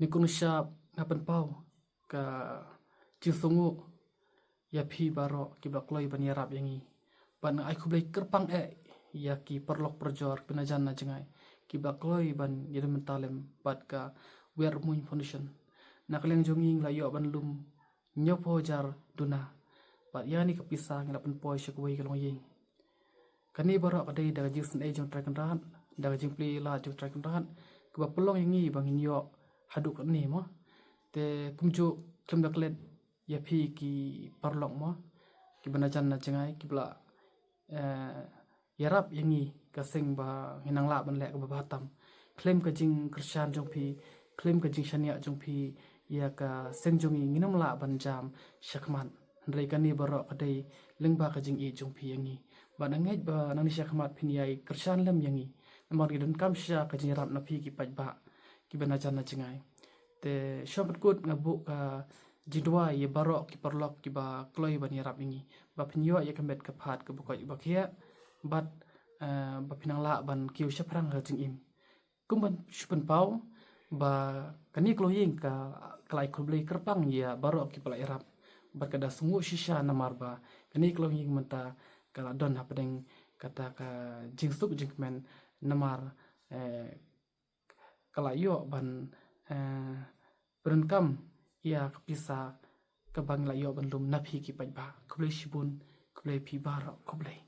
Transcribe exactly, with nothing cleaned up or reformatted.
Nyngkong nyngshap nga pynpaw ka jingsngewnguh ïa phi baroh kiba kloi ban ïarap ïa ngi. Bad nga ai khublei kyrpang eh ïa ki paralok parajor, ki na jan na jngai, kiba kloi ban ïadon bynta lem bad ka Wermuin Foundation. Na ka liang jong ngi ngi la ïoh ban lum hynñiewphew hajar duna. Bad ïa kane ka pisa ngi la pynpoi sha kawei ka longïing. Kane baroh ka dei da ka jingsngewbha jong U Trai Kynrad, da ka jingplie lad jong U Trai Kynrad, kaba pynlong ïa ngi ba ngin ïoh haduh katne mo. Te kumjuh khlem da klet ïa phi ki paralok mo, kiba na jan na jngai, kiba la, eh, ïarap ïa ngi ka seng ba ngin nang lah ban leh kaba bha tam. Khlem ka jingkyrshan jong phi, khlem ka jingshaniah jong phi ïa ka seng jong ngi, ngin ym lah ban jam shakhmat. Hynrei kane baroh ka dei lyngba ka jingïeit jong phi ïa ngi. Bad nga ngeit ba nangne shakhmat phin ïai kyrshan lem ïa ngi. Namar ngi donkam shisha ka jingïarap na phi ki paidbah kiba na jan na jngai. Te shuwa ban kut nga buh ka jingduwai ïa baroh ki paralok kiba kloi ban ïarap ïa ngi, ba phin ïoh ïa ka met ka phad kaba koit ba khiah, bad, eh, ba phin nang lah ban kiew shaphrang ha ka jingim. Kum ban shu pynpaw ba kane ka longïing ka, ka la ai khublei kyrpang ïa baroh kiba la ïarap. Bad ka da sngewnguh shisha namar ba kane ka longïing mynta ka la don hapdeng kata ka jingsuk jingkmen namar, eh, ka la ïoh ban, eh, pyndonkam ïa ka pisa kaba ngi la ïoh ban lum na phi ki paidbah. Khublei shibun, khublei phi baroh, khublei.